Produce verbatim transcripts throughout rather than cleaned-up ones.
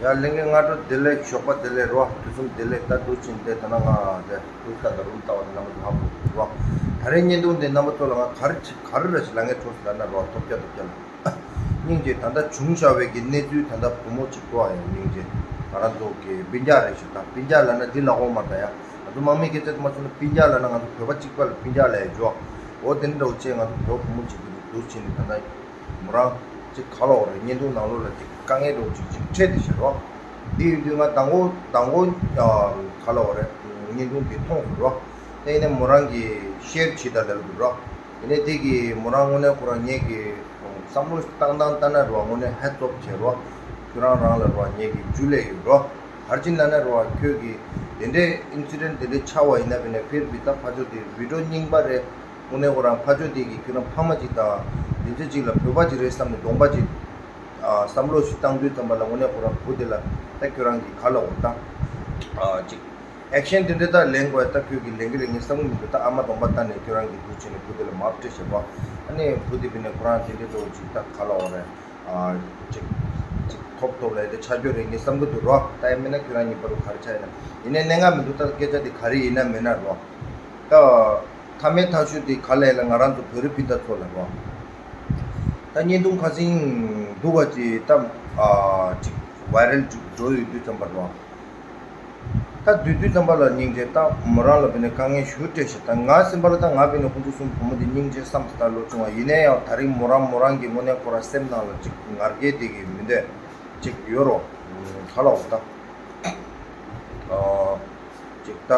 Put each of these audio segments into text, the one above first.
ཡ་ལྷན་རྒྱས་སྔ་དྲོ་བདེ་ལེགས། ཞོགས་པ་བདེ་ལེགས་རོ། དུས་གསུམ་བདེ་ལེགས། ད་འདུག་ཕྱིན་ཏེ་ད་ན་ང་དེ་ཏུ་ཏ་ད་རུམ་ལྟ་བ་དེ་རྣམ་པ་ཚོ་ཧ་གོ་རོ། ད་རེས་བརྙན་ཐུང་དེ་རྣམ་པ་ཚོ་ལ་ང་ག་རེ་ག་རེ་རེ་ཞིག་ལ་ངས་འཕྲོ་ཟེར་ན་རོ། ཐོབ་རྒྱ་ཐོབ་རྒྱ་ལ། སྙིང་རྗེ། ད་ལྟ་བྱུང་བཞག་པའི་གི་གནས་ཚུལ་ད་ལྟ་བུ་མོ་གཅིག་པོ་ཡང་སྙིང་རྗེ། ང་རང་ཚོ་གི་སྤུན་ཀྱག་རེ་ཞིག་དང་། སྤུན་ཀྱག་ལ་ན་འདི་ལ་འོ་མ་ད་ཡ་ང་ཚོ་དམག་མི་སྐད་ཆ་དུ་མ་མཚོན་ན་སྤུན་ཀྱག་ལ་ན་ང་ཚོ་བོད་པ་གཅིག་པ་ལ་སྤུན་ཀྱག་ལ་ཡ་འཇོག་འོ་དེ་འདྲ་བོ་བྱས་ང་ཚོ་བོད་བུ་མོ་གཅིག་གི་འདུག་བྱས་ནས་ད་ལྟ་མོ་རང་གཅིག་ག་ལ་འོ་རེད། བརྙན་ཐུང་ནང་ལོགས་ལ་གཅིག་དཀའ་ངལ་འདྲ་བོ་གཅིག་གཅིག་འཕྲད་དེ་ཞིག་རོ། འདི་ཡིན་དུས་ང་དང་པོ་དང་པོ་ག་ལ་འོ་རེད། བརྙན་ཐུང་འདི་མཐོང་སོང་རོ། དེ་ཡིན་ནས་མོ་རང་གིས་ཤེར་བྱེད་ད་ལབ་འདུག་རོ། དེ་ནས་དེ་གི་མོ་རང་དངོས་གནས་ཁོ་རང་ངེད་ཀྱི་བསམ་བློ་བཏང་སྟངས་ལྟ་ན་རོ། དངོས་གནས་ཧེ་ཙོབ་བྱས་རོ། ཁྱོད་རང་རང་ལ་རོ་ངེད་ཀྱི་རྒྱུས་ལས་ཡོད་རོ། ག་རེ་བྱས་ལབ་ན་རོ་ཁྱོད་ཀྱི་དེ་འདྲའི་ཨིན་སི་ཌེན་ཊི་དེ་འདྲའི་ཆགས་པ་ཡིན་ན་བས་ན་ཕིར་བི་ད་ཕ་ཇོ་དེ་བི་ཌི་ཡོ་རྙིང་པ་རེད། དངོས་གནས་ཁོ་རང་ཕ་ཇོ་དེ་གི་ཁྱོད་རང་ཕ་མ་ཅིག་དང་དེ་ཚོ་ཅིག་ལ་བོད་པ་ཅིག་རེད་བསམ་ནས་གདོང་པ་ཅིག་ཨ་བསམ་བློ་ཞིག་བཏང་དུས་ཙམ་པ་ལ་དངོས་གནས་ཁོ་རང་བུ་དེ་ལ་ད་ཁྱོད་རང་གི་ག་ལ་འོ་ད་ཨ་ཅིག་ཨེག་ཤན་དེ་འདྲ་ད་ལེན་དགོས་ད་ཁྱོད་ཀྱི་ལེན་གི་རེད་ངས་བསམ་གི་མི་འདུག་ད་ཨ་མ་གདོང་པ་ལྟ་ནས་ཁྱོད་རང་གི་འདུག་བྱས་ནས་བུ་དེ་ལ་མར་སྤྲད་བྱས་པ། ཨ་ནི་བུ་དེ་བི་ནས་ཁོ་རང་དེ་འདྲའི་འདྲ་བོ་ཅིག་ད་ག་ལ་འོ་རེད། ཨ་ཅིག་ཅིག་ཐོབ་ཐོབ་ལ་དེ་ཆ་རྒྱུ་རེད་ངས་བསམ་གི་འདུག་རོ། ད་ཡང་མིན་ན་ཁྱོད་རང་གཉིས་བར་དུ་ག་རེ་ཆགས་ཡིན་ན་ཡིན་ནའི་གནད་འགག་མི་འདུག་ད་སྐད་ཆ་དེ་ག་རེ་ཡིན་ན་མིན་ན་རོ། ད་མཐའ་མའི་ཐག་གཅོད་དེ་ག་ལ་ཡིན་ལ་ང་རང་ཚོ་བོད་རིགས་སྤུན་ཟླ་ཚོ་ལ་རོ། ད་བརྙན་ཐུང་ཁ་སང་འདུག་ག་ཅིག་ད་ཨ་ཅིག་ཝའི་རལ་ཅིག་འགྲོ་ཡོད་དུས་ཙམ་པ་རོ། ད་དུས་དུས་ཙམ་པ་ལ་སྙིང་རྗེ། ད་མོ་རང་ལ་བས་ནས་དཀའ་ངལ་ཞུ་སྤྲད་ཤག་ད་ང་སེམས་པ་ལ་ད་ང་བས་ནས་ཁོང་ཚོ་གསུམ་བུ་མོ་དེ་སྙིང་རྗེ་བསམ་སྟེ་ད་ལོ་བྱུང་བ་ཡིན་ན་ཡང་ད་རིང་མོ་རང་མོ་རང་གི་དངོས་གནས་ཁོ་རང་སེམས་ནང་ལ་ཅིག་ང་རྒྱལ་དེ་གི་མི་འདོད་ཅིག་ཡོད་རོ། ག་ལ་འོ་ད་ཨ་ཅིག་ད་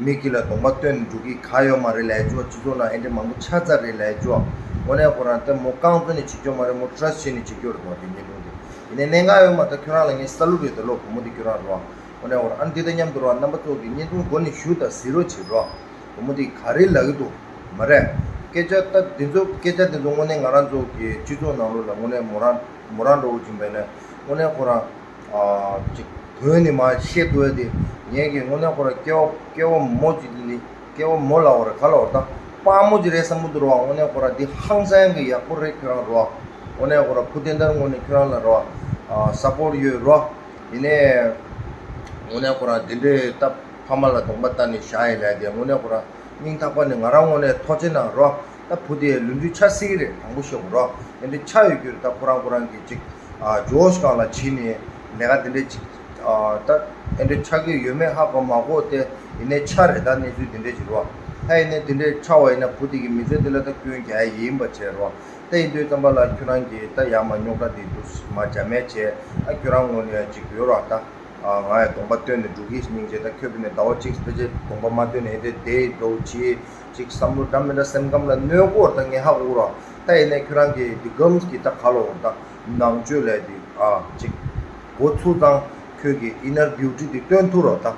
མི་གི་ལ་གདོང་པ་སྟོན་འགྲོ་གི་ག་ཡོད་མ་རེད་ལས་ཅོ། སྤྱི་ཚོགས་ནང་ཨེ་འདྲ་མང་པོ་ཆ་ཚང་རེད་ལས་ཅོ། དངོས་གནས་ཁོ་རང་ད་མོ་རྐང་བཙུགས་ནས་བྱེད་རྒྱུ་མ་རེད། མོ་ཊ་ར་སི་ཊི་བྱས་ནས་བྱེད་རྒྱུ་རེད་དོ་དེ་བརྙན་ཐུང་དེ་ཡིན་ནའི་གནད་འགག་ཡོད་མ་ད་ཁྱོད་རང་ལ་ངས་ས་ལུ་རེད་ད་ལོ་བུ་མོ་དེ་ཁྱོད་རང་རོ། དངོས་གནས་ཁོ་རང་ཨ་འདི་དང་མཉམ་དུ་རོ་རྣམ་པ་ཚོ་གི་བརྙན་ཐུང་འགོ་ནས་ཞུ་དང་གཟིགས་རོགས་བྱེད་རོགས། བུ་མོ་དེ་ག་རེ་ལབ་ཀྱི་འདུག་མ་རེད། སྐད་ཆ་ད་འདི་ཚོ་སྐད་ཆ་འདི་ཚོ་དངོས་གནས་ང་རང་ཚོ་གི་སྤྱི་ཚོགས་ནང་ལོགས་ལ་དངོས་གནས་མོ་རང་མོ་རང་འདྲ་བོ་ཅིག་མེད་ན་དངོས་གནས་ཁོ་རང་ཨ་ཅིག་དོན་ནི་མ་བཤད་འདུག་ཨེ་དེ་ངས་གི་དངོས་གནས་ཁོ་རང་སྐྱེ་བ་སྐྱེ་བ་མོ་ཅིག་ནི་སྐྱེ་བ་མོ་ལ་འོ་རེད་ག་ལ་འོ་ད་དཔའ་མོ་ཅིག་རེད་བསམ་གི་འདུག་རོ། དངོས་གནས་ཁོ་རང་འདི་ཧང་སང་གི་ཡག་པོ་རེད་ཁྱོད་རང་རོ། དངོས་གནས་ཁོ་རང་བུ་དེ་འདྲ་དངོས་གནས་ཁྱོད་རང་ལ་རོ་ཨ་སཔོར་ཊི་ཡོད་རོ། ཡིན་ནའི་དངོས་གནས་ཁོ་རང་འདི་འདྲའི་ད་ཕ་མ་ལ་གདོང་པ་ལྟ་ནས་བཞག་ཡིན་ལབ་དེ་དངོས་གནས་ཁོ་རང་སྙིང་ཐག་པ་ནས་ང་རང་དངོས་གནས་ཐུགས་རྗེ་གནང་རོ། ད་བུ་དེ་ལུས་འདུས་ཆགས་སྲིད་ཀྱི་རེད། དྲང་པོ་བཤད་དགོས་རོ། འདི་འདྲའི་ཆགས་ཡོད་རྒྱུ་རེད། ད་ཁོ་རང་ཁོ་རང་གི་ཅིག་ཨ་ཇོ་ཤི་སྒང་ལ་ཕྱིན་ནས་ལས་ཀ་འདི་འདྲའི་ཅིག་ཨ་ད་འདི་འདྲའི་ཆགས་ཀྱི་ཡོད་མེད་ཧ་གོ་མ་གོ་དེ་ཡིན་ནའི་ཆགས་རེད། ད་གནས་ཚུལ་འདི་འདྲའི་ཅིག་རོ། ད་ཡིན་ནའི་འདི་འདྲའི་ཆགས་པ་ཡིན་ན་བུ་དེ་གི་མི་ཚེ་འདི་ལ་ད་སྐྱོན་རྒྱག་ཡ་ཡིན་པ་བྱས་རོ། ད་ཡིན་དུས་ཙམ་པ་ལ་ཁྱོད་རང་གིས་ད་ཡར་མར་རྙོག་དྲ་འདི་འདུག་མ་བྱ་མེད་བྱས། ཨ་ཁྱོད་རང་ངོས་ནས་ཅིག་ཡོད་རོགས་ད། ཨ་ང་ཡང་གདོང་པ་སྟོན་ནས་འགྲོ་གི་སྙིང་རྗེ། ད་ཁྱོད་བས་ནས་ཟླ་བ་གཅིག་ཕལ་ཆེར་གདོང་པ་མ་སྟོན་ནས་ཨེ་འདྲ་བསྡད་འགྲོ་བྱེད་ཅིག་བསམ་བློ་འདྲ་མི་འདྲ་སེམས་ཁམས་ལ་གནོད་སྐོར་ད་ངས་ཧ་གོ་རོགས། ད་ཡིན་ནའི་ཁྱོད་རང་གིས་འདི་སྒམ་གྱི་ད་ག་ལ་འོང་ད་ནང་ཆོས་ལས་འདི་ཨ་ཅིག་འགོ་ཚུགས་ཙང་ཁྱོད་ཀྱི་ཨི་ནར་བིའུ་ཊི་འདི་སྟོན་ཐུབ་རོགས་ད།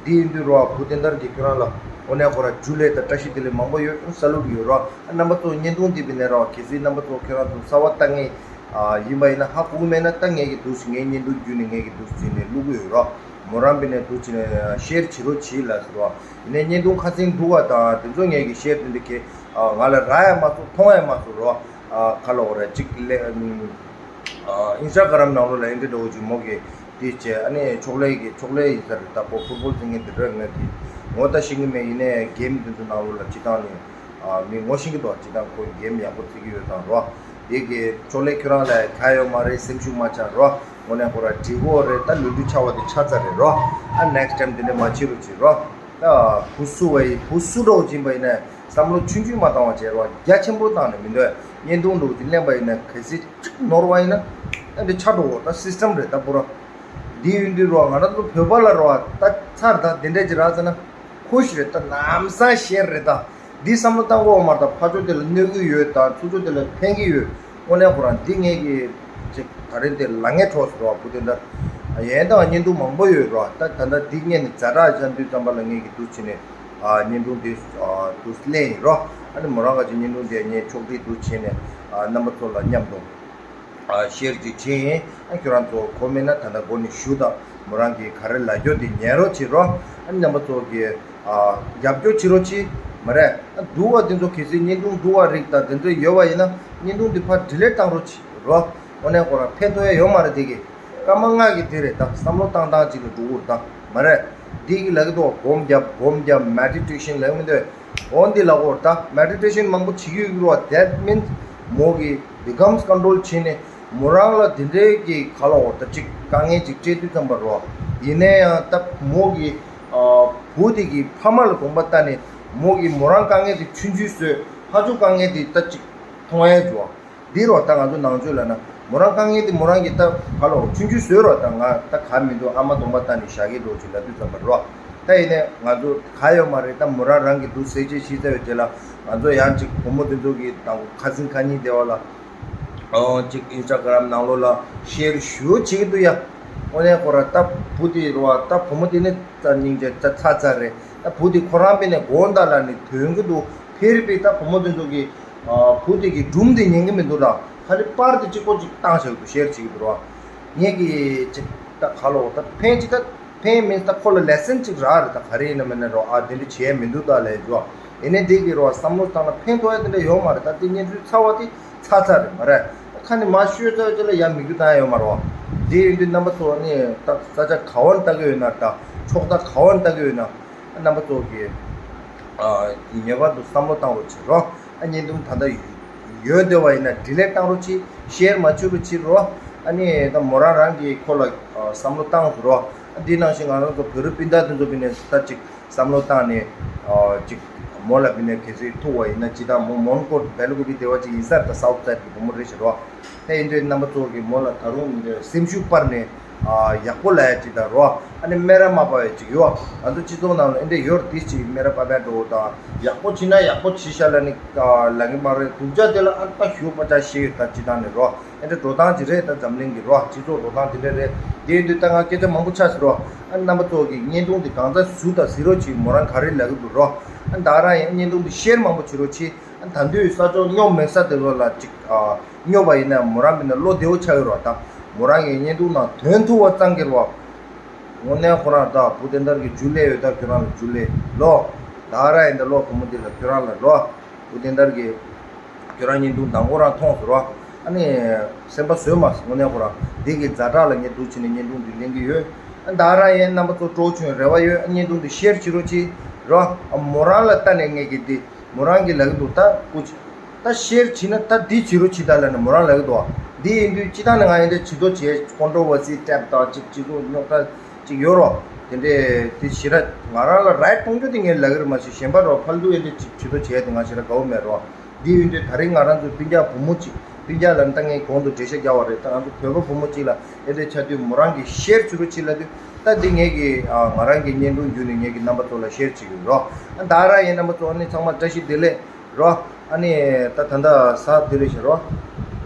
འདི་ཡིན་དུས་རོགས་བུ་དེ་འདྲ་གིས་ཁྱོད་རང་ལ་དངོས་གནས་ཁོ་ར་རྒྱུ་ལས་དང་བཀྲ་ཤིས་བདེ་ལེགས་མང་པོ་ཡོད། ས་ལུགས་ཡོད་རོགས། རྣམ་པ་ཚོ་བརྙན་ཐུང་འདི་བས་ནས་རོགས་གལ་སྲིད་རྣམ་པ་ཚོ་ཁྱོད་རང་ཚོ་གསར་པ་ལྟ་ངེས་ཨ་ཡིན་པ་ཡིན་ན་ཧ་གོ་གི་མེད་ན་ད་ངེད་ཀྱི་འདུག་ཟིན་ངའི་བརྙན་ཐུང་བརྒྱུད་ནས་ངེད་ཀྱི་འདུག་ཟིན་ནས་བླུག་གི་ཡོད་རོགས། མོ་རང་བས་ནས་འདུག་ཟིན་ནས་ཤེར་བྱེད་རོགས་བྱེད་ལ་ཟེར་རོགས། ཡིན་ནའི་བརྙན་ཐུང་ཁ་སང་འདུག་བ་དང་དེ་ཚོ་ངེད་ཀྱི་ཤེར་དེ་འདྲ་གས་ང་ལ་རག་ཡ་མ་སོང་མཐོང་ཡ་མ་སོང་རོགས། ཨ་ག་ལ་འོ་ར་གཅིག་ལས་ཨིན་སི་ཊ་གྷ་རམ་ནང་ལོགས་ལ་ཨེ་འདྲ་འདྲ་བོ་ཅིག་མོ་གི་དེ་བྱས། ཨ་ནི་ཕྱོགས་ལས་ཀྱི་ཕྱོགས་ལས་ཡིན་ས་རེད། ད་ཕོ་ཕུར་བུལ་འཛིན་མཁན་དེ་འདྲ་ངེད་ཀྱི་ངོ་ད་ཤེས་ཀྱི་མེད། ཡིན་ནའི་གེམ་དེ་ཚོ་ནང་ལོགས་ལ་སྤྱི་བཏང་ནས་ཨ་མི་ངོ་ཤེས་ཀྱི་འདུག་སྤྱི་བཏང་ཁོ་གེམ་ཡག་པོ་རྩེ་གི་ཡོད་དང་རོ། དེ་གི་ཕྱོགས་ལས་ཁྱོད་རང་ལ་ཁ་ཡོད་མ་རེད། སེམས་ཤུགས་མ་ཆག་རོ། དངོས་གནས་ཁོ་ར་འགྲིག་གོ་རེད། ད་ལུས་འདི་ཆགས་པ་དེ་ཆགས་ཚར་རེད་རོ། ཨ་next time་དེ་འདྲ་མ་བྱེད་རོགས་བྱེད་རོ། ད་བུ་སུ་བ་ཡི་བུ་སུ་འདྲ་བོ་ཅིག་ཡིན་པ་ཡིན་ན་བསམ་བློ་ཆུང་ཆུང་མ་བཏང་བ་བྱེད་རོགས། རྒྱ་ཆེན་པོ་བཏང་ནས་མི་འདོད། བརྙན་ཐུང་འདྲ་བོ་ཅིག་ལེན་པ་ཡིན་ན་གལ་སྲིད་གཅིག་ནོར་བ་ཡིན་ན་ཨ་འདི་ཆགས་འགྲོ་གོ། ད་སིས་ཊམ་རེད་ད་པུ་ར། འདི་ཡིན་དུས་རོགས་ང་རང་ཚོ་བོད་པ་ལ་རོགས་ད་ཚར་ད་དེ་འདྲས་ཅིག་རག་ཟེར་ན་ཁུ་ཤི་རེད། ད་ལམ་སང་ཤེར་རེད་ད། འདི་བསམ་བློ་བཏང་དགོས་མ་རེད། ད་ཕར་ཕྱོགས་དེ་ལ་གནོད་ཀྱི་ཡོད་དང་ཚུར་ཕྱོགས་དེ་ལ་ཕན་གྱི་ཡོད། དངོས་གནས་ཁོ་རང་འདི་ངེད་ཀྱི་ཅིག་ད་རིང་དེ་ལ་ངས་འཕྲོག་སོང་བ་བུ་དེ་འདྲ། ཡན་དང་བརྙན་ཐུང་མང་པོ་ཡོད་རོ། ད་ད་ལྟ་འདི་ངས་ནི་ཛ་དྲག་བཞག་དུས་ཙམ་པ་ལ་ངེད་ཀྱི་འདུག་བྱས་ནས་ཨ་བརྙན་ཐུང་འདི་ཨ་འདུག་ལེན་ཡིན་རོ། ཨ་ནི་མོ་རང་ག་ཅིག་བརྙན་ཐུང་དེ་ངས་ཕྱོགས་སྒྲིག་འདུག་བྱས་ནས་ཨ་རྣམ་པ་ཚོ་ལ་མཉམ་དུ། ཨ་ཤེར་ཅིག་བྱེད་ཡིན། ཨ་ཁྱོད་རང་ཚོ་གོ་མེད་ན་ད་ལྟ་འགོ་ནས་ཞུ་དང་། མོ་རང་གིས་ག་རེ་ལབ་རྒྱུ་དེ་ཉན་རོགས་བྱེད་རོགས། ཨ་རྣམ་པ་ཚོ་གིས་ཨ་རྒྱབ་སྐྱོར་བྱེད་རོགས་བྱེད། མ་རེད། ཨ་སྡུག་པ་དེ་ཚོ་གལ་སྲིད་བརྙན་ཐུང་སྡུག་པ་རིགས་དང་དེ་ཚོ་ཡོད་པ་ཡིན་ན་བརྙན་ཐུང་དེ་ཕར་ཌི་ལིཊ་བཏང་རོགས་བྱེད་རོགས། དངོས་གནས་ཁོ་རང་ཕན་ཐོགས་ཡ་ཡོད་མ་རེད་དེ་གི། སྐར་མ་ལྔ་གི་དེ་རེད་ད། བསམ་བློ་བཏང་སྟངས་ཅིག་ལ་འགྲོ་གི་རེད་ད། མ་རེད། འདི་གི་ལབ་ཀྱི་འདུག་སྒོམ་རྒྱབ་སྒོམ་རྒྱབ་མེ་ཌི་ཊེ་ཤན་ལབ་མི་འདུག་འོ་འདི་ལབ་ཀྱི་ཡོད་རེད་ད། མེ་ཌི་ཊེ་ཤན་མང་པོ་བྱེད་ཀྱི་ཡོད་ཀྱི་རེད་པ། That means མོ་གི་འདི་གམ་ཀོན་ཊོལ་བྱས་ནས་མོ་རང་ལ་དེ་འདྲའི་གི་ག་ལབ་དགོས་རེད་ད། ཅིག་དཀའ་ངལ་ཅིག་སྤྲད་དུས་ཙམ་པ་རེད་པ། ཡིན་ན་ཡང་ད་མོ་གི་ཨ་བུ་དེ་གི་ཕ་མ་ལ་དགོངས་པ་ལྟ་ནས་མོ་གི་མོ་རང་དཀའ་ངལ་དེ་ཆུང་ཆུང་བཟོས། ཧ་ཅང་དཀའ་ངལ་དེ་ད་ཅིག་མཐོང་ཡ་འགྲོ་བ། འདི་རོ་ད་ང་ཚོ་ནང་ཆོས་ལ་ན་མོ་རང་དཀའ་ངལ་དེ་མོ་རང་གི་ད་ག་ལོ་ཆུང་ཆུང་བཟོས་རོ། ད་ང་ད་ག་མི་འདུག་ཨ་མ་གདོང་པ་ལྟ་ནས་བཞག་གི་འགྲོ་ཅིག་ལབ་དུས་ཙམ་པ་རོ། ད་ཡིན་ནས་ང་ཚོ་ག་ཡོད་མ་རེད། ད་མོ་རང་རང་གི་འདུག་ཟས་བཅད་ཤི་ཚར་བའི་རྗེས་ལ་ང་ཚོ་ཡང་ཅིག་བུ་མོ་དེ་ཚོ་གི་དང་ཁ་སང་ཁ་ཉིན་དེ་བ་ལ་ཨོ་ཅིག་ཨིན་སི་ཊ་གྷ་རམ་ནང་ལོགས་ལ་ཤེར་ཞུ་བྱེད་ཀྱི་འདུག་ཡ། ཨོ་ནས་ཁོ་ར་ད་བུ་དེ་རོ། ད་བུ་མོ་དེ་ནི་ད་སྙིང་རྗེ་ད་ཚ་ཚ་རེད། ད་བུ་དེ་ཁོ་རང་པས་ནས་དགོངས་དག་ལ་ནི་དོན་གྱི་འདུག་ཕེར་པས་ད་བུ་མོ་དེ་ཚོ་གི་ཨ་བུ་དེ་གི་སྒྲུང་དེ་ཉན་གི་མི་འདུག་ར། ཁ་ལི་པར་དེ་གཅིག་པོ་གཅིག་བཏང་བཞག་འདུག་ཤེར་བྱེད་ཀྱི་འདུག་ར། ངས་ཀྱི་ཅིག་ད་ག་ལོ་ད་ཕན་ཅིག་ད་ཕན་མིན་ད་ཁོ་ལ་ལེ་སན་ཅིག་རག་རེད། ད་ག་རེ་ཡིན་ན་མིན་ན་རོ། ཨ་དེ་འདྲ་བྱས་མི་འདུག་ད་ལས་འཇོ། ཡིན་ནའི་དེ་གི་རོ་བསམ་བློ་བཏང་ན་ཕན་ཐོགས་ཡ་དེ་འདྲ་ཡོད་མ་རེད། ད་དེ་བརྙན་འཕྲིན་ཚ་བ་དེ་ཚ་ཚ་རེད་མ་རེད། ད་ཁ་ནས་མ་ཤོད་ཚར་ཅིག་ལ་ཡ་མིག་ཆུ་བཏང་ཡ་ཡོད་མ་རེད་བ། དེ་ཡིན་དུས་རྣམ་པ་ཚོ་ནི་ད་ས་ཆ་ག་བ་ནས་ལྟ་གི་ཡོད་ན། ད་ཕྱོགས་མཐའ་ག་བ་ནས་ལྟ་གི་ཡོད་ན། རྣམ་པ་ཚོ་གི་ཨ་ངེས་པར་དུ་བསམ་བློ་བཏང་རོགས་བྱེད་རོགས། ཨ་བརྙན་ཐུང་ད་ལྟ་ཡོད་བསྡད་པ་ཡིན་ན་ཌི་ལིཊ་བཏང་རོགས་བྱེད། ཤེར་མ་བྱེད་རོགས་བྱེད་རོགས། ཨ་ནི་ད་མོ་རང་རང་གི་ཁོ་ལ་ཨ་བསམ་བློ་བཏང་རོགས། ཨ་འདི་ནང་བཞིན་ང་རང་ཚོ་བོད་རིགས་སྤུན་ཟླ་དེ་ཚོ་གི་ནས་ད་ཅིག་བསམ་བློ་བཏང་ནས་ཨ་ཅིག་མོ་ལ་བི་ནས་གལ་སྲིད་ཐུག་པ་ཡིན་ན། ཅི་ད་མོ་མོན་གྷོ་སྦེལ་ཀོབ་བི་དེ་བ་ཅིག་ཡིན་ས་རེད། ད་སའུ་ཐི་སའི་ཌི་གི་བུ་མོ་རེད་ཤག་རོགས། ད་ཡིན་དུས་རྣམ་པ་ཚོ་གི་མོ་ལ་ད་རུང་སེམས་ཤུགས་སྤར་ནས་ཨ་ཡག་པོ་ལབ་ཡ་ཅིག་དང་རོ། ཨ་ནི་སྨད་ར་མ་སྤར་བའི་ཅིག་ཡོད། ང་ཚོ་སྤྱི་ཚོགས་ནང་ལ་ཨེ་འདྲ་ཡོད་རེད། དེ་ཅིག་སྨད་ར་པ་ཕན་འགྲོ་དང་ཡག་པོ་བྱེད་ན་ཡག་པོ་བྱེད་ཤག་ལབ་ནི་ལབ་གི་མ་རེད། སྡུག་ཅག་དེ་ལ་ཨ་ད་ཞུ་པ་ཅག་ཤེས་ཡོད། ད་སྤྱི་བཏང་ནས་རོ། ཨེ་འདྲ་འགྲོ་སྟངས་ཅིག་རེད། ད་འཛམ་གླིང་གི་རོ་སྤྱི་ཚོགས་འགྲོ་སྟངས་དེ་འདྲ་རེད། དེ་ཡིན་དུས་ད་ང་སྐད་ཆ་མང་པོ་ཆགས་སོང་རོ། ཨ་རྣམ་པ་ཚོ་གི་བརྙན་ཐུང་དེ་གང་ཚ་ཟུར་དང་གཟིགས་རོགས་གྱིས། མོ་རང་ག་རེ་ལབ་གི་འདུག་རོ། ཨ་ད་རང་ཡང་བརྙན་ཐུང་དེ་ཤེར་མང་པོ་བྱེད་རོགས་གྱིས། ད་དུས་ས་ཕྱོགས་སྨྱོ་མེད་ས་དེ་ཚོ་ལ་ཅིག་ཨ་སྨྱོ་བ་ཡིན་ན་མོ་རང་མིན་ན་བློ་བདེ་བོ་ཆགས་ཡོད་རོགས། ད་མོ་རང་གི་བརྙན་ཐུང་ནང་དོན་ཐུག་པ་ཙང་གི་རོགས། དངོས་གནས་ཁོ་རང་ད་བུ་དེ་འདར་གི་ཇུ་ལེ་ཡོད། ད་ཁྱོད་རང་ལ་ཇུ་ལེ་ལོ། ད་ར་ཡིན་ད་ལོ་བུ་མོ་དེ་ལ་ཁྱོད་རང་ལ་ལོ། བུ་དེ་འདར་གི་ཁྱོད་རང་བརྙན་ཐུང་དང་པོ་རང་མཐོང་སོང་རོགས། ཨ་ནི་སེམས་པ་བཟོས་མ་སོང་། དངོས་གནས་ཁོ་རང་འདི་གི་ཛ་དྲག་ལ་ངས་འདུག་བྱས་ནས་བརྙན་ཐུང་འདི་ལེན་གི་ཡོད། ཨ་ད་ར་ཡིན་རྣམ་པ་ཚོ་སྤྲོ་བྱུང་རེ་བ་ཡོད། ཨ་བརྙན་ཐུང་འདི་ཤེར་བྱེད་རོགས་གྱིས་རོགས། ཨ་མོ་རང་ལ་ལྟ་ནས་ངས་གི་འདི། མོ་རང་གིས་ལབ་ཀྱི་འདུག་ད་སྐུ་མཁྱེན། ད་ཤེར་བྱེད་ན་ད་འདི་བྱེད་རོགས་བྱེད་ད་ལབ་ནས་མོ་རང་ལབ་ཀྱི་འདུག་འདི་ཡིན་དུས་སྤྱི་བཏང་ནས་ང་ཡིན་དེ་བྱེད་དོ་བྱེད། ཀོན་ཊོ་ཝར་སི་ཊེབ་དང་ཅིག་སྤྱི་ཚོགས་རྙོག་དྲ་ཅིག་ཡོད་རོགས། དེ་འདྲས་དེ་ཞེ་དྲག་ང་རང་ལ་རའིཊ་གཏོང་རྒྱུ་དེ་ངས་ལབ་ཀྱི་རེད། མ་གཞི་གཞན་པ་རོགས་ཕར་ལུགས་ཡིན་དེ་ཅིག་བྱེད་དོ་བྱེད་དེ་ང་ཞེ་དྲག་དགའ་བོ་མེད་རོགས། འདི་ཡིན་དུས་ད་རེས་ང་རང་ཚོའི་སྤུན་ཀྱག་བུ་མོ་གཅིག་སྤུན་ཀྱག་ལ་ད་ངས་གོང་དུ་འགྲེལ་བཤད་རྒྱག་པ་རེད། ད་ང་ཚོ་བོད་པ་བུ་མོ་གཅིག་ལ་ཨེ་འདྲས་ཆགས་དུས་མོ་རང་གིས་ཤེར་བྱེད་རོགས་བྱེད་ལབ་དུས། ད་འདི་ངས་ཀྱི་ཨ་ང་རང་གི་བརྙན་ཐུང་བརྒྱུད་ནས་ངས་ཀྱི་རྣམ་པ་ཚོ་ལ་ཤེར་བྱེད་ཀྱི་ཡོད་རོ། ཨ་ད་ར་ཡིན་རྣམ་པ་ཚོ་ཨ་ནི་ཚང་མ་བཀྲ་ཤིས་བདེ་ལེགས་རོ། ཨ་ནི་ད་ད་ད་གཟའ་བདེ་ལེགས་ཤག་རོ།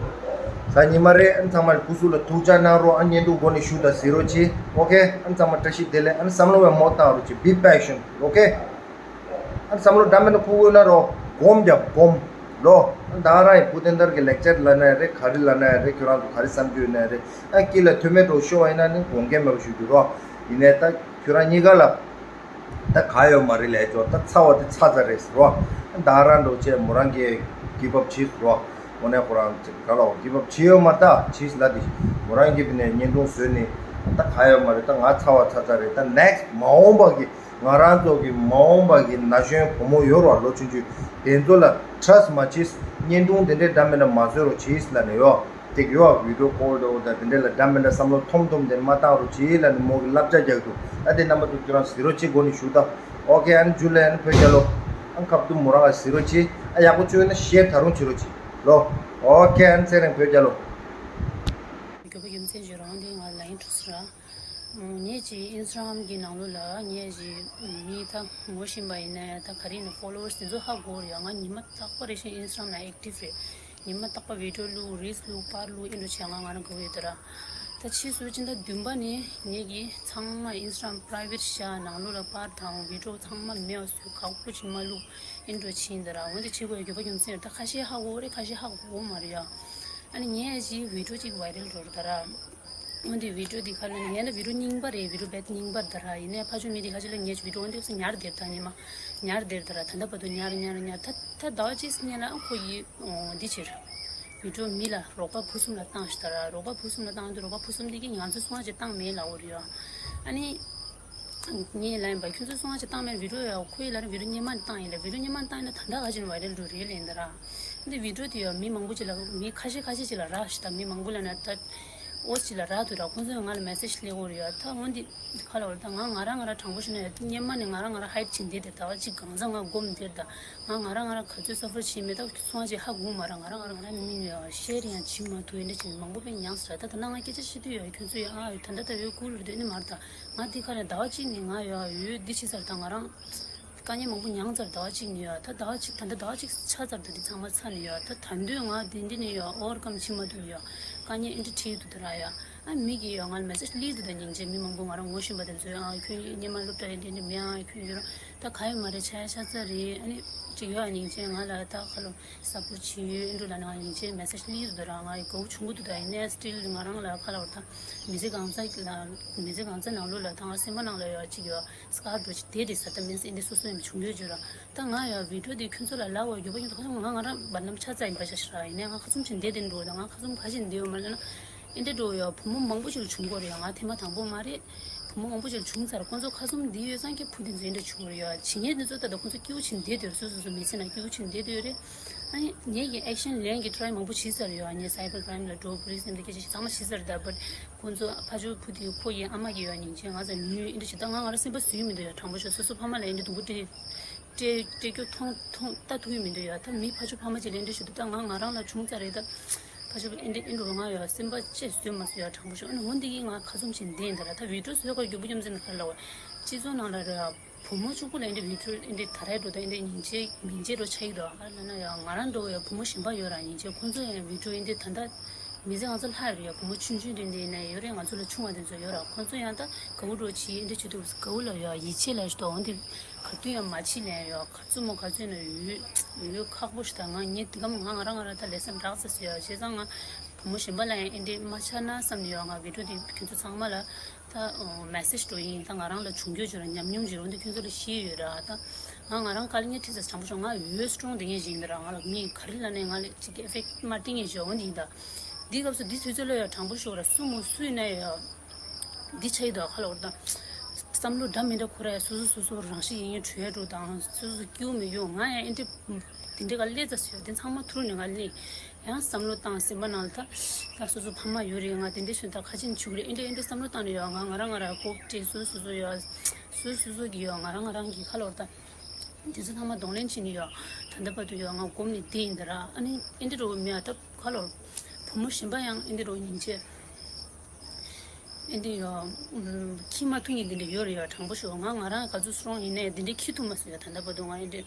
གཟའ་ཉི་མ་རེད། ཨ་ནི་ཚང་མ་སྐུ་གཟུགས་ལ་ཐུགས་ཅག་གནང་རོགས། ཨ་བརྙན་ཐུང་འགོ་ནས་ཞུ་དང་གཟིགས་རོགས་བྱེད། ཨོ་ཁེ། ཨ་ནི་ཚང་མ་བཀྲ་ཤིས་བདེ་ལེགས། ཨ་ནི་བསམ་བློ་བའི་མོ་བཏང་རོགས་བྱེད། Be patient. ཨོ་ཁེ། ཨ་བསམ་བློ་འདྲ་མིན་ན་ཁུག་དགོས་ན་རོ། སྒོམ་རྒྱབ་སྒོམ། ལོ། ད་རང་ཡི་བུ་དེ་འདར་གྱི་ལེག་ཅར་ལབ་ན་ཡང་རེད། ག་རེ་ལབ་ན་ཡང་རེད། ཁྱོད་རང་ཚོ་ག་རེ་བསམ་རྒྱུ་ཡོད་ན་ཡང་རེད། ཨ་དཀྱིལ་ལ་ཐོ་མེ་ཊོ་ཤོར་བ་ཡིན་ན་ནི་དགོངས་འགལ་མེད་པ་ཞུ་རྒྱུ་རོ། ཡིན་ནའི་ད་ཁྱོད་རང་གཉིས་ཀ་ལ་ད་ག་ཡོད་མ་རེད་ལས་ཅོ། ད་ཚ་བ་དེ་ཚ་ཚ་རེད་ཟེར་རོ། ད་རང་འགྲོ་བྱས་མོ་རང་གིས་གིབ་ཨབ་བྱས་ཟེར་རོ། དངོས་གནས་ཁོ་རང་ཚོ་ག་ལ་གིབ་ཨབ་བྱས་ཡོད་མ་རེད། ད་བྱས་ལ་དེ་མོ་རང་གིས་དེ་ནས་བརྙན་ཐུང་བཟོས་ནས་ད་ག་ཡོད་མ་རེད། ད་ང་ཚ་བ་ཚ་ཚ་རེད། ད་ནེག་སི་མ་འོངས་པ་གི་ང་རང་ཚོ་གི་མ་འོངས་པ་གི་ན་གཞོན་བུ་མོ་ཡོད་རོགས། ལོ་ཆུང་ཆུང་དེ་ཚོ་ལ་ཊྲས་མ་བྱེད། བརྙན་ཐུང་དེ་འདྲའི་འདྲ་མི་འདྲ་མ་བཟོས་རོགས་བྱེད་ལབ་ནས་ཡོད། དེ་གི་ཡོད་བི་ཌིའོ་ཀོལ་དང་དེ་འདྲའི་ལ་འདྲ་མི་འདྲ་བསམ་བློ་ཐོམ་ཐོམ་དེ་མ་བཏང་རོགས་བྱེད་ལབ་ནས་མོ་གི་བསླབ་བྱ་རྒྱག་འདུག་ཨ་དེ་རྣམ་པ་ཚོ་ཁྱོད་རང་གཟིགས་རོགས་བྱེད། འགོ་ནས་ཞུ་དང་། ཨོ་ཁེ། ཨ་ནི་ཇུ་ལེ། ཨ་ནི་བོད་རྒྱལ་ལོ། ཨ་ནི་ཁ་བརྡུང་མོ་རང་ལ་གཟིགས་རོགས་བྱེད། ཨ་ཡག་པོ་བྱུང་ཡོད་ན་ཤེར་ད་རུང་བྱེད་རོགས་བྱེད་ལོ། ཨོ་ཁེ། ཨ་ནི་ཚེ་རིང་བོད་རྒྱལ་ལོ། རྒྱུ་པ་རྒྱུ་མཚན་ཞིག་རང་དེ་ང་ལ་ཡིན་འགྲོ་ཟེར་ར། ངས་ཅིག་ཨིན་སི་ཊ་གྷ་རམ་གྱི་ནང་ལོགས་ལ་ངས་ཅིག་མི་ད་ངོ་ཤེས་པ་ཡིན་ན་ད་ག་རེ་ཡིན་ན་ཕོ་ལོ་ཝར་སི་དེ་ཚོ་ཧ་གོ་རེད་ཡ། ང་ཉི་མ་རྟག་པ་རེ་བཞིན་ཨིན་སི་ཊ་གྷ་རམ་ལ་ཨེག་ཊིབ་རེད། ཉི་མ་རྟག་པ་བི་ཌིའོ་བླུག་རིལ་སི་བླུག་པར་བླུག་ཨེ་འདྲ་བྱས། ང་ང་རང་དགའ་བོ་ཡོད་ད་ར། ད་ཕྱིས་སུ་ཕྱིན་ད་བདུན་པ་ནས་ངས་ཀྱི་ཚང་མ་ཨིན་སི་ཊ་གྷ་རམ་པ་རའི་ཝེཊ་བཞག་ནང་ལོགས་ལ་པར་དང་བི་ཌིའོ་ཚང་མ་མེད་པ་བཟོས། ཁག་པོ་ཅིག་མ་བླུག་ཨེ་འདྲ་བྱས་ཡིན་ད་ར། འོན་ཏེ་བྱེད་དགོས་ཡ་རྒྱུ་པ་རྒྱུ་མཚན་རེད། ད་ཁ་ཤས་ཧ་གོ་རེད། ཁ་ཤས་ཧ་གོ་མ་རེད་ཡ། ཨ་ནི་ངས་ཅིག་བི་ཌིའོ་ཅིག་བྷའི་རལ་འགྲོ་རེད་ད་ར། འོན་ཏེ་བི་ཌིའོ་འདི་ག་ལ་ནི་ངས་ད་བི་ཌིའོ་རྙིང་པ་རེད། བི་ཌིའོ་རྦད་རྙིང་པ་རེད་ད་ར། ཡིན་ནའི་ཕ་ཆུང་མི་འདི་ཁ་ཤས་ལ་ངས་བི་ཌིའོ་འདི་ཚོ་ཉར་བསྡད་ད། ཉི་མ་ཉར་བསྡད་ད་ར། ད་ལྟ་བར་དུ་ཉར་ཉར་ཉར། ད་ད་ཟླ་བ་གཅིག་སྔོན་ལ་ཁོ་ཡིས་འདི་བྱས། བི་ཌིའོ་མི་ལ་རོགས་པ་བུ་གསུམ་ལ་བཏང་ཞིག་ད་ར། རོགས་པ་བུ་གསུམ་ལ་བཏང་དུས་རོགས་པ་བུ་གསུམ་དེ་གིས་ང་ཚོ་སོང་ཙང་བཏང་མེད་ལབ་ཀྱི་ཡོད་རེད་ཡ། ཨ་ནི། ངས་ལབ་ཡིན་པ། ཁྱོད་ཚོ་སོང་ཙང་བཏང་མེད། བི་ཌིའོ་ཡ་ཁོ་ཡིས་ལབ་རེད། བི་ཌིའོ་སྔོན་མ་ནས་བཏང་ཡིན་ལབ། བི་ཌིའོ་སྔོན་མ་ནས་བཏང་ཡིན་ན་ད་ལྟ་ག་ཅིག་ནས་བའི་རལ་འགྲོ་རེད་ལབ་ཡིན་ད་ར། འདི་བི་ཌིའོ་དེ་ཡ་མི་མང་པོ་ཅིག་ལ། མི་ཁ་ཤས་ཁ་ཤས་ཅིག་ལ་རག་ཞིག་ད། མི་མང་པོ་ལབ་ན་ད། ཨོ་ཅིག་ལ་རག་འདུག་ར། ཁོང་ཚོས་ང་ལ་མེ་སེ་ཇི་སླེབས་ཀྱི་ཡོད་རེད་ཡ། ད་འོན་ཏེ་ག་ལབ་དགོས་རེད། ད་ང་ང་རང་ང་རང་དྲང་པོ་བཤད་ན་ཡ། སྔོན་མ་ནས་ང་རང་ང་རང་ཧའིཌ་བྱས་བསྡད་དེ། ཟླ་བ་གཅིག་གང་ཚང་ང་སྒོམ་བསྡད་དེ། ད་ང་ང་རང་ང་རང་ག་ཚོད་སབ་ཕར་བྱས་མེད། ད་སོང་ཙང་ཧ་གོ་མ་རེད། ང་རང་ང་རང་ང་རང་མི་ནུས་ཡ། བཤད་རེ་ཡང་བྱེད་མ་ཐུབ། ཡིན་འདྲ་བྱས་མང་པོ་དཔེ་མྱངས་ས་རེད། ད་ད་ནང་ང་སྐད་ཆ་བཤད་དུས་ཡ། ཁྱོད་ཚོ་ཡ་ཨ་ད་ལྟ་ད་འོས་བསྐུལ་རེད་དེ་ནི་མ་རེད། ད་ང་འདི་ག་ནས་ཟླ་བ་གཅིག་ནས་ང་ཡ་འོས་འདི་བྱས་ཚར། ད་ང་རང་དཀའ་ངལ་མང་པོ་མྱངས་ཚར། ཟླ་བ་གཅིག་ནས་ཡ། ད་ཟླ་བ་གཅིག་ད་ལྟ་ཟླ་བ་གཅིག་ཆགས་ཚར་འདུག་འདི་ཚང་མ་ཚར་ནས་ཡ། ད་ད་དུང་ང་འདི་འདི་ནས་ཡ་ཨོ་ཝར་ཀམ་བྱེད་མ་ཐུབ་ཡ། དཀའ་ངལ་འདི་འདྲ་འཕྲད་འདུག་ད་ར་ཡ། ཨ་མི་གིས་ཡ་ང་ལ་མེ་སེ་ཇི་སླེབས་འདུག་ད་སྙིང་རྗེ། མི་མང་པོ་ང་རང་ངོ་ཤེས་པ་དེ་ཚོས། ཨ་ཁྱོད་སྔོན་མ་སློབ་གྲྭ་ཡིན་དེ་འདྲ་མེད། ཨ་ཁྱོད་ཡོད་ར། ད་ག་ཡོད་མ་རེད། ཆ་ཡ་ཆ་ཚ་རེད། ཨ་ནི་ཅིག་ཡོད། ཨ་སྙིང་རྗེ། ང་ལ་ད་ཁ་ལོ་སབ་པོར་ཊི་བྱེད་ཡོད་འགྲོ་ལབ་ན། ཨ་སྙིང་རྗེ། མེ་སེ་ཇི་སླེབས་འདུག་ད་ར། ང་ཡི་དགའ་བོ་བྱུང་གི་འདུག་ད་ཡིན་ནའི་སི་ཊིལ་ང་རང་ལ་ག་ལབ་དགོས་རེད། ད་མི་ཚེ་གང་ཚ་ལ། མི་ཚེ་གང་ཚ་ནང་ལོགས་ལ་ད་ང་སེམས་པ་ནང་ལ་ཡ་ཅིག་ཡ། སྐར་འགྲོ་ཅིག་དེ་རེད་ཟེར། ད་མིན་ཟེར་འདི་སོ་སོ་ཡིན་བྱུང་ཡོད་ཅིག་ར། ད་ང་ཡ་བི་ཌིའོ་འདི་ཁྱོད་ཚོ་ལ་ལབ་པ་ཡོད་པ་ཡིན། ད་ཁ་སང་ང་ང་རང་བར་ནམ་ཆ་ཚ་ཡིན་པ་ཤ་ཤ་ར། ཡིན་ནའི་ང་ཁ་ཚུམ་ཅིག་འདི་དེ་འགྲོ། ད་ང་ཁ་ཚུམ་ག་ཅིག་འདི་ཡོད་མ་ལབ་ན། ཨེ་འདྲ་འགྲོ་ཡ། བུ་མོ་མང་པོ་ཞིག་ལ་བྱུང་གི་རེད་ཡ། ང་ཐེངས་མ་དང་པོ་མ་རེད། བུ་མོ་མང་པོ་ཞིག་ལ་བྱུང་ཚར། ཁོང་ཚོ་ཁ་ཚུམ་འདི་ཡོད་ཙང་གི་བུ་དེ་ཚོ་ཨེ་འདྲ་བྱུང་གི་རེད་ཡ། བྱེད་མཁན་དེ་ཚོ་ད་ལྟ་ཁོང་ཚོ་སྐྱིད་པོ་བྱེད་བསྡད་ཡོད་རེད། སོ་སོ་སོ་མི་ཚེ་ནང་སྐྱིད་པོ་བྱེད་བསྡད་ཡོད་རེད། ཨ་ནི་ངེད་ཀྱིས་ཨེག་ཤན་ལེན་གྱི་ཊ་རའི་མང་པོ་བྱས་ཚར་ཡོད། ཨ་ནི་སའི་བར་ཀྲའིམ་ལ་འགྲོ། པུ་ལི་སི་འདི་སྐད་ཆ་ཞིག་ཚང་མ་བྱས་ཚར། ད་བར་ཁོང་ཚོ་ཕ་ཇོ་བུ་དེ་ཁོ་ཡི་ཨ་མ་གིས་ཡ་སྙིང་རྗེ་ང་ཚོ་ཉོས། ཨེ་འདྲ་ཞིག་ད་ང་ང་རང་སེམས་པ་བཟོད་མི་འདུག་ཡ། དྲང་པོ་ཤོད། སོ་སོ་ཕ་མ་ལ་ཨེ་འདྲ་སྡུག་པོ་སྤྲད་སྤྲད་སྤྲད་རྒྱུ་མཐོང་མཐོང་ལྟ་ཐུབ་ཀྱི་མི་འདུག་ཡ། ད་མི་ཕ་ཆུ་ཕ་མ་ཅིག་ལ་ཨེ་འདྲ་ཞིག་འདུག་ད་ང་ང་རང་ལ་བྱུང་ཚར་རེད། ད་ཕ་ཆུ་ཨེ་འདྲ་ཨེ་འདྲ་ང་ཡ་སེམས་པ་ཅིག་བཟོད་མ་སོང་ཡ། དྲང་པོ་ཤོད། ཨ་ནི་འོ་འདི་གིས་ང་ཁ་ཚུམ་ཅིག་འདི་ཡིན་ད་ར། ད་བི་ཌིའོ་བཟོས་ག་རྒྱུ་བུ་རྒྱུ་མཚན་ག་རེ་ལབ་པ། སྤྱི་ཚོགས་ནང་ལ་ར་བུ་མོ་གཅིག་པུ་ལ་ཨེ་འདྲ་བི་ཌིའོ་ཨེ་འདྲ་ད་རེས་འགྲོ་ད་ཨེ་འདྲ་སྙིང་རྗེ་མིང་རྗེ་འགྲོ་ཆགས་ཀྱི་འདུག་ག་རེ་ལབ་ན་ཡ། ང་རང་འདྲ་བོ་ཡ་བུ་མོ་གཞན་པ་ཡོད་ར། སྙིང་རྗེ། ཁོང་ཚོ་ཡང་བི་ཌིའོ་ཨེ་འདྲ་ད་ལྟ་མི་ཚེ་ང་ཚོ་ལྷག་ཡོད་རེད་ཡ། བུ་མོ་ཆུང་ཆུང་དེ་འདྲ་ཡིན་ན་ཡོད་རེད། ང་ཚོ་ལ་ཆུང་བ་དེ་ཚོ་ཡོད་ར། ཁོང་ཚོ་ཡང་ད་དགའ་བོ་འགྲོ་བྱེད་ཨེ་འདྲ་བྱེད་དུས་དགའ་བོ་ལ་ཡ་ཡིད་ཆེས་ལ་ཞིག་འདུག་འོན་ཏེ་ག་དུས་ཡང་མ་བྱེད་ལན་ཡ། ག་ཚོད་མོ་ག་ཚོད་ན་ཡོད་ཡོད་ཁག་པོ་ཞིག་ད་ང་ངས་དེ་གམ་ང་ང་རང་ང་རང་ད་ལས་སེམས་རག་ཚ་ཟེར་ཡ། བྱས་ཙང་ང་བུ་མོ་གཞན་པ་ལ་ཡང་ཨེ་འདྲ་མ་ཆགས་ན་བསམ་ནས་ཡ། ང་བི་ཌིའོ་དེ་ཁྱོད་ཚོ་ཚང་མ་ལ་ད་མེ་སེ་ཇི་འགྲོ་ཡིན། ད་ང་རང་ལ་བྱུང་རྒྱུ་བྱུང་ར། ཉམས་མྱོང་བྱུང་ར། འོན་ཏེ་ཁྱོད་ཚོ་ལ་ཤེས་ཡོད་ར། ད་ང་ང་རང་དཀའ་ལས་ངས་ཁྲིད་ས་དྲང་པོ་ཤོད། ང་འོས་སི་ཊོང་དེ་ངས་བཞིན་ད་ར། ང་ལ་མི་ག་རེ་ལབ་ནས་ང་ལ་ཅིག་ཨེ་ཕེག་མ་སྤྲད་ངས་བཞག་འོ་འདི་ཡིན་ད། འདི་སྐབས་སུ་འདི་དུས་ཚོད་ལ་ཡ་དྲང་པོ་ཤོད་ར། སུ་མོ་སུ་ཡིན་ན་ཡ་འདི་ཆ་ཡི་ད་ག་ལབ་དགོས་རེད། ད་བསམ་བློ་འདྲ་མི་འདྲ་འཁོར་ར་ཡ། སོ་སོ་སོ་སོ་རང་ཤི་ཡིན་ཡིན་གྲོས་འགྲོ་དང་། སོ་སོ་སྐྱིད་པོ་མི་ཡོང་། ང་ཡང་ཨེ་འདྲ་དེ་འདྲའི་ག་སླེབས་ཚར་སོང་ཡ། དེ་ཚང་མ་ཐུར་ནས་ང་སླེབས། ཡང་བསམ་བློ་བཏང་། སེམས་པ་ནང་ལ་ད་ད་སོ་སོ་ཕ་མ་ཡོད་རེད། ང་དེ་འདྲ་སོང་ད་ཁ་ཆེམས་བྱུག་རེད། ཨེ་འདྲ་ཨེ་འདྲ་བསམ་བློ་བཏང་ནས་ཡོད། ང་ང་རང་ང་རང་ལྐོག་སྤྲད། སོ་སོ་སོ་སོ་ཡོད། སོ་སོ་སོ་སོ་གི་ཡོད། ང་རང་ང་རང་གི་ག་ལབ་དགོས་རེད། ད་དེ་ཚོ་ཚང་མ་གདོང་ལེན་བྱས་ནས་ཡོད། ད་ལྟ་བར་དུ་ཡོད། ང་སྒོམ་ནས་བསྡད་ཡིན་ད་ར། ཨ་ནི་ཨེ་འདྲ་འགྲོ་གི་མེད་ཨ། ད་ག་ལབ་དགོས་རེད། བུ་མོ་གཞན་པ་ཡང་ཨེ་འདྲ་འགྲོ་སྙིང་རྗེ། ཨེ་འདྲ་ཡོད། ཨུམ། འཁྱེར་མ་ཐུབ་མཁན་དེ་འདྲ་ཡོད་རེད་ཡ། དྲང་པོ་ཤོད། ང་ང་རང་ག་ཚོད་སུ་རང་ཡིན་ནའི་དེ་འདྲ་འཁྱེར་ཐུབ་མ་སོང་ཡ། ད་ལྟ་བར་དུ་ང་ཨེ་འདྲ་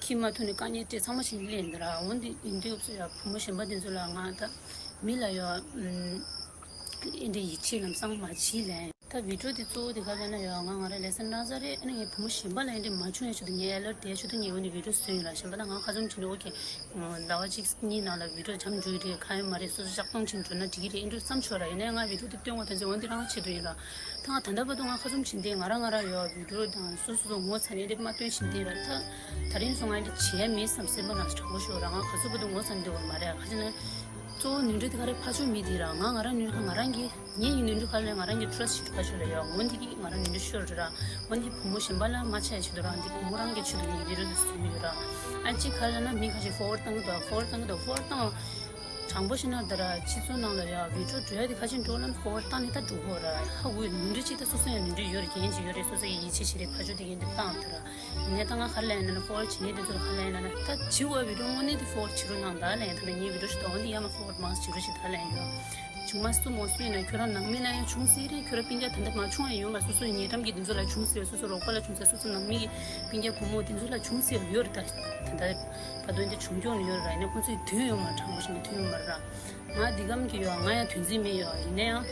འཁྱེར་མ་ཐུབ་ནས་དཀའ་ངལ་འཕྲད་ཚང་མ་བྱས་ནས་སླེབས་ཡིན་ད་ར། འོན་ཏེ་ཡིན་དུས་སྐབས་སུ་ཡ་བུ་མོ་གཞན་པ་དེ་ཚོ་ལ་ང་ད་མི་ལ་ཡ། ཨུམ། ཨེ་འདྲ་ཡིད་ཆེས་ལམ་སང་མ་བྱས་ལན། ད་བི་ཌིའོ་དེ་གཙོ་བོ་དེ་ག་རེ་ལབ་ན་ཡ། ང་ང་རང་ལེ་སན་རག་ཚར་རེད། ཨ་ནི་ངས་བུ་མོ་གཞན་པ་ལ་ཨེ་འདྲ་མ་བྱུང་ཡ་ཆེད་དུ། ངས་ཨེ་ལར་ཊི་བསྡད་ཆེད་དུ་ངས་འོ་འདི་བི་ཌིའོ་བཟོས་ཡིན་ར། གཞན་པ་ད་ང་ཁ་ཚུམ་བྱས་ནས་ཨོ་ཁེ། ཟླ་བ་གཅིག་གཉིས་ནང་ལ་བི་ཌིའོ་བྱས་འཇུག་གི་རེད། ག་ཡོད་མ་རེད། སོ་སོ་བཤགས་གཏོང་བྱས་འགྲོ་ན་འགྲིག་གི་རེད། ཨེ་འདྲ་བསམ་ཆོག་ར། ཡིན་ནའི་ང་བི་ཌིའོ་དེ་སྟོན་དགོས་དོན་ཚན་འོ་འདི་རང་ཆེད་དུ་ཡིན་ར། ད་ང་ད་ལྟ་བར་དུ་ང་ཁ་ཚུམ་བྱས་ཏེ་ང་རང་ང་རང་ཡོད་བི་ཌིའོ་དང་སོ་སོ་སོ་ངོ་ཚ་ནས་ཨེ་འདྲ་མ་སྟོན་བཞིན་བསྡད་ར། ད་ད་རིང་སོང་ང་ཨེ་འདྲ་བྱས་མེད་བསམ། སེམས་པ་ནང་དྲང་པོ་ཤོད་ར། ང་ག་ཚོད་བར་དུ་ངོ་ཚ་ནས་བསྡད་དགོས་མ་རེད། ག་ཅི་ན། གཙོ་བོ་ནོར་འཁྲུལ་དེ་ག་རེ་ཕར་ཕྱོགས་མི་དེ་ར། ང་ང་རང་ནོར་འཁྲུལ་ང་རང་གི་ངའི་ནོར་འཁྲུལ་ག་རེ་ལབ་ན་ང་རང་གི་ཊ་ར་སི་ཊི་ཞིག་ཕར་ཕྱོགས་ལ་ཡོད། འོ་འདི་གིས་ང་རང་ནོར་འཁྲུལ་ཤོར་རེད་ར། འོ་འདི་བུ་མོ་གཞན་པ་ལ་མ་ཆགས་ཆེད་དུ་ར། འདི་བུ་མོ་རང་གི་ཆེད་དུ་ངས་འདི་རུ་བཟོས་ཡོད་ར། ཨ་ཅིག་ག་རེ་ལབ་ན་མི་ཁ་ཤས་ཕོར་ཝཌ་བཏང་གི་འདུག་ཕོར་ཝཌ་བཏང་གི་འདུག་ཕོར་ཝཌ་བཏང་། དྲང་པོ་བཤད་ན་ད་ར་སྤྱི་ཚོགས་ནང་ལ་ཡ་བི་ཌིའོ་འགྲོ་ཡ་དེ་ཁ་ཆེ་འགྲོ་ལབ་ན་ཕོར་ཝཌ་བཏང་ནས་ད་འགྲོ་གི་ར། ཧ་གོ་ཡ། ནོར་འཁྲུལ་ཅིག་ད་སོ་སོ་ཡང་ནོར་འཁྲུལ་ཡོད་རེད། འགན་ཅིག་ཡོད་རེད། སོ་སོ་ཡི་ཡིད་ཆེས་བྱེད་རེད། ཕར་ཕྱོགས་དེ་གིས་འདི་བཏང་ད་ར། ཡིན་ནའི་ད་ང་ག་རེ་ལབ་ཡིན་ན་ཕོར་ཝཌ་བྱེད་མཁན་དེ་ཚོ་ལ་ག་རེ་ལབ་ཡིན་ན། ད་བྱེད་དགོས་བི་ཌིའོ་དངོས་གནས་དེ་ཕོར་ཝཌ་བྱེད་རོགས་གནང་ད་ལབ་ཡིན། ད་ལྟ་ངའི་བི་ཌིའོ་ཞིག་ད་འོ་འདི་ཡར་མར་ཕོར་ཝཌ་མང་ཙམ་བྱེད་རོགས་བྱེད་ད་ལབ་ཡིན། ད་བྱུང་མ་སོང་། མོ་སུ་ཡིན་ན་ཁྱོད་རང་ནང་མི་ལ་ཡང་བྱུང་སྲིད་རེད། ཁྱོད་རང་སྤུན་ཀྱག་ད་མ་བྱུང་ཡང་ཡོང་ལ། སོ་སོའི་ཉེ་འགྲམ་གྱི་དེ་ཚོ་ལ་བྱུང་སྲིད། སོ་སོ་རོགས་པ་ལ་བྱུང་སྲིད། སོ་སོ་ནང་མི་གི་སྤུན་ཀྱག་བུ་མོ་དེ་ཚོ་ལ་བྱུང་སྲིད་ཡོད་རེད། ད་ད་ལྟ་བར་དུ་འདི་བྱུང་སྐྱོང་ཡོད་རེད། ཡིན་ནའི་ཁོང་ཚོའི་དོན་ཡོད་མ་རེད། དྲང་པོ་བཤད་ན་དོན་ཡོད་མ་རེད་ར། ང་འདི་གམ་གྱི་ཡོད། ང་ཡང་དོན་རྩིས་མེད་ཡོད། ཡིན་ན་ཡང་།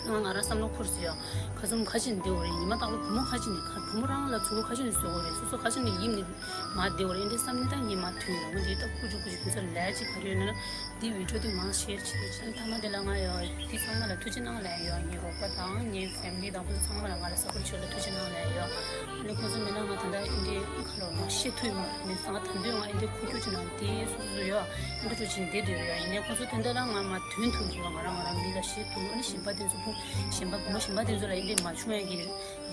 ང་ང་རང་བསམ་བློ་འཁོར་སོང་ཡ། ཁ་ཚུམ་ཁ་ཅིག་ནས་བསྡད་ཡོད་རེད། ཉི་མ་རྟག་པར་བུ་མོ་ཁ་ཅིག་ནས་ཁ་བུ་མོ་རང་ལ་ཚུར་ཁ་ཅིག་ནས་བཟོ་གི་རེད། སོ་སོ་ཁ་ཅིག་ནས་ཡིབ་ནས་མར་བསྡད་ཡོད་རེད། འདི་བསམ་ནས་ད་ངས་མར་ཐོན་ཡོང་། འདི་ལྟ་ཀུ་ཅུ་ཀུ་ཅུ་ཁྱོད་ཚོ་ལས་ཅིག་ག་རེ་ཡོད་ན་འདི་བི་ཌི་ཡོ་འདི་མར་ཤེར་བྱེད་རོགས་བྱེད། ཐ་མ་དེ་ལ་ང་ཡ་འདི་ཚང་མ་ལ་ཐུགས་རྗེ་གནང་ལབ་ཡ། ངའི་རོགས་པ་དང་ངའི་ཕེ་མི་ལི་དང་ཁོང་ཚོ་ཚང་མ་ལ་ང་ལ་སབ་པོར་ཊི་བྱེད་ཡ་ལ་ཐུགས་རྗེ་གནང་ལབ་ཡ། ཨ་ནི་ཁོང་ཚོ་མེད་ན་ང་ད་ལྟ་འདི་འདྲའི་ཁ་ལོ་མ་ཤེས་ཐུབ་མ་རེད། ང་ད་ལྟ་ང་འདི་འདྲའི་ཁུག་ཀྱོག་ཅིག་ནང་དེ་སོ་སོ་ཡོད་འདི་འདྲ་ཅིག་བསྡད་སྡོད་ཡོད། ཡིན་ནའི་ཁོང་ཚོ་དེ་འདྲ་ལ་ང་མར་ཐོན་ཐུབ་ཀྱི་ཡོད། ང་རང་ང་རང་མི་ལ་ཤེས་ཐུབ། ཨ་ནི་གཞན་པ་དེ་ཚོ་ཁོང་གཞན་པ་བུ་མོ་གཞན་པ་དེ་ཚོ་ལ་འདི་འདྲའི་མ་བྱུང་ཡ་གི་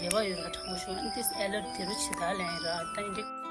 རེ་བ་ཡོད་ར། དྲང་པོ་ཞུ། ཨ་ནི་དེ་ཨེ་ལར་ཊི་དེ་རུ་བྱེད་ད་ལན་ར། ད་འདི་འདྲའི་